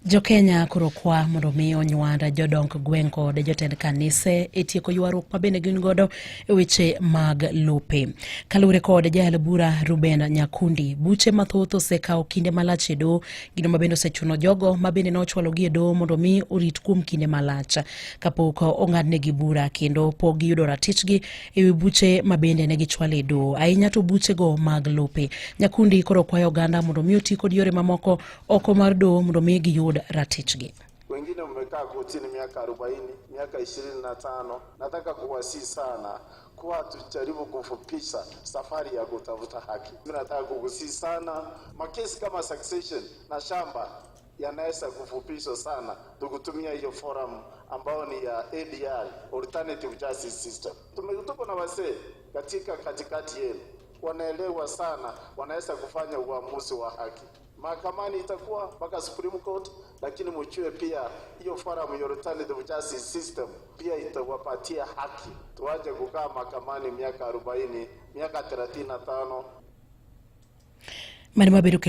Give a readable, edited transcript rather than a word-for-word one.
Jokenya koro kwa mondo mi onywand jodong gweng' kod jotend kanise e tieko ywaruok ma bende gin godo e weche mag lope. Kaluwore kod jayal bura Ruben Nyakundi, buche mathoth osekawo kinde malach e doho, gino ma bende osechuno jogo ma bende nochwalogi e doho mondo mi orit kuom kinde malach kapok ong'adnegi bura kendo pok giyudo ratichgi e wi buche ma bende ne gichwalo e doho, ahinya to buchego mag lope. Nyakundi koro kwayo oganda mondo mi oti kod yore mamoko oko mar doho mondo mi giyud ratichgi. Wengine mmekaa kotini miaka 40, miaka 25. Nataka kuwasihi sana kuwa tujaribu kufupisha safari ya kutafuta haki. Nataka kukusihi sana, makesi kama succession na shamba yanaweza kufupishwa sana tukutumia hiyo forum ambao ni ya ADR, Alternative Justice System. Tuko na wazee katika katikati yenu, wanaelewa sana, wanaweza kufanya uamuzi wa haki. Mahakamani itakuwa mpaka Supreme Court, lakini mjue pia hiyo forum ya Alternative Justice System pia itawapatia haki. Tuache kukaa mahakamani miaka 40, miaka 35. Mano mabedo.